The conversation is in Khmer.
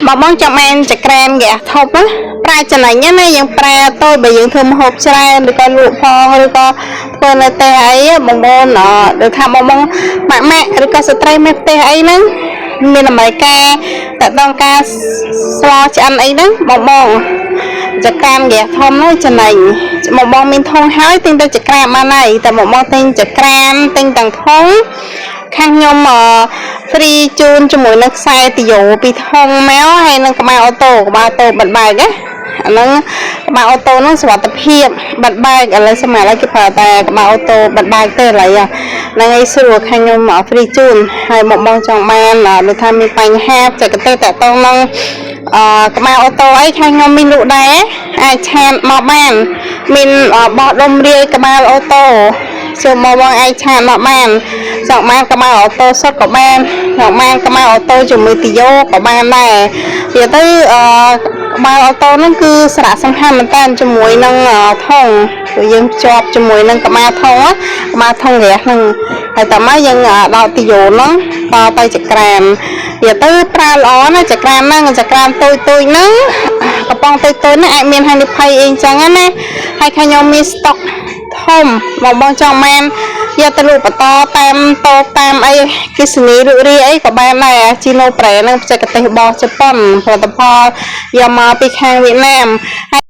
បងបងចង់បានចក្រានហ្គាសធប់ណាប្រាចំណេញណាយើងប្រើតូចបើយើងធ្វើម្ហូបច្រើនឬក៏លក់ផងឬក៏ធ្វើនៅផ្ទះអីបងបងអដូចថាបងបងម៉ាក់ម៉ាក់ឬក៏ស្ត្រីមេផ្ទះអីហ្នឹងមានតម្រូវការតដងការស្លឆ្អិនអីហ្នឹងបងបងចក្រានហ្គាសធំនោះចំណេញបងបងមានធុងហើយទិញទៅចក្រានបានហើយតែបងបងទិញចក្រានទិញទាំងធុងខាងខ្ញុំអ free ជូនជាមួយនឹងខ្សែទុយោពីធុងមកហើយនឹងក្បាលអូតូក្បាលអូតូបិទបែកណាអាហ្នឹងក្បាលអូតូហ្នឹងសុវត្ថិភាពបិទបែកឥឡូវសម័យឥឡូវគេប្រើតែក្បាលអូតូបិទបែកទេឥឡូវហ្នឹងឯងស្រួលខាងខ្ញុំ free ជូនហើយមកបងចង់បានដូចថាមានបញ្ហាបច្ចេកទេសតាក់ទងនឹងអឺក្បាលអូតូអីខាងខ្ញុំមានលក់ដែរអាច chat មកបានមានបោះដុំរាយក្បាលអូតូចូលមកបងអាច chat មកបានចង់បានក្បាលអូតូសុទ្ធក៏បានចង់បានក្បាលអូតូជាមួយទុយោក៏បានដែរនិយាយទៅអឺក្បាលអូតូហ្នឹងគឺសារៈសំខាន់មែនតើជាមួយនឹងធុងព្រោះយើងភ្ជាប់ជាមួយនឹងក្បាលធុងក្បាលធុងរះហ្នឹងហើយតមកយើងដោតទុយោហ្នឹងតទៅចក្រាននិយាយទៅប្រើល្អណាចក្រានហ្នឹងចក្រានតូចតូចហ្នឹងកំប៉ុងតូចតូចហ្នឹងអាចមានហានិភ័យអីចឹងណាហើយខាងខ្ញុំមានស្តុកធំបងបងចង់បានយកទៅលក់បន្តតាមតូបតាមអីគិសនីលក់រាយអីក៏បានដែរជីណូប្រែហ្នឹងបច្ចេកទេសរបស់ជប៉ុនផលិតផលយកមកពីខាងវៀតណាមហើយ